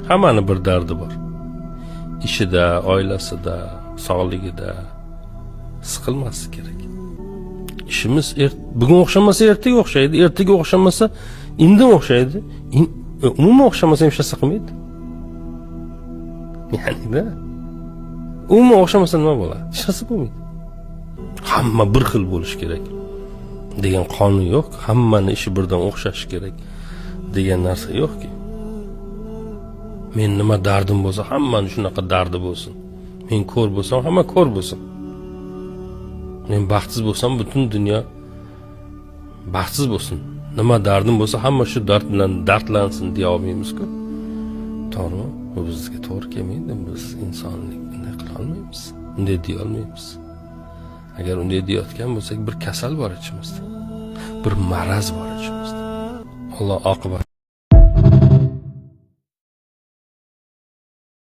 Hammani bir dardi bor. Ishida, oilasida, sog'ligida siqilmaslik kerak. Ishimiz bugun o'xshamasa ertaga o'xshaydi, ertaga o'xshamasa indin o'xshaydi. Umuman o'xshamasa ham hech narsa qilmaydi. Ya'ni-da, umuman o'xshamasa nima bo'ladi? Hech narsa bo'lmaydi. Hamma bir xil bo'lishi kerak degan qonun yo'q. Hammani ishi birdan o'xshashi kerak degan narsa yo'qki. Men nima dardim bo'lsa, hammani shunaqa dardi bo'lsin. Men ko'r bo'lsam, hamma ko'r bo'lsin. Men baxtsiz bo'lsam, butun dunyo baxtsiz bo'lsin. Nima dardim bo'lsa, hamma shu dard bilan dardlansin deya olmaymiz-ku. To'g'rimi? Bu bizga to'g'ri kelmaydi. Biz insonlik bunday qila olmaymiz. Unday deya olmaymiz. Agar unday deyotgan bo'lsak, bir kasal bor ichimizda. Bir maraz bor ichimizda. Alloh oqibat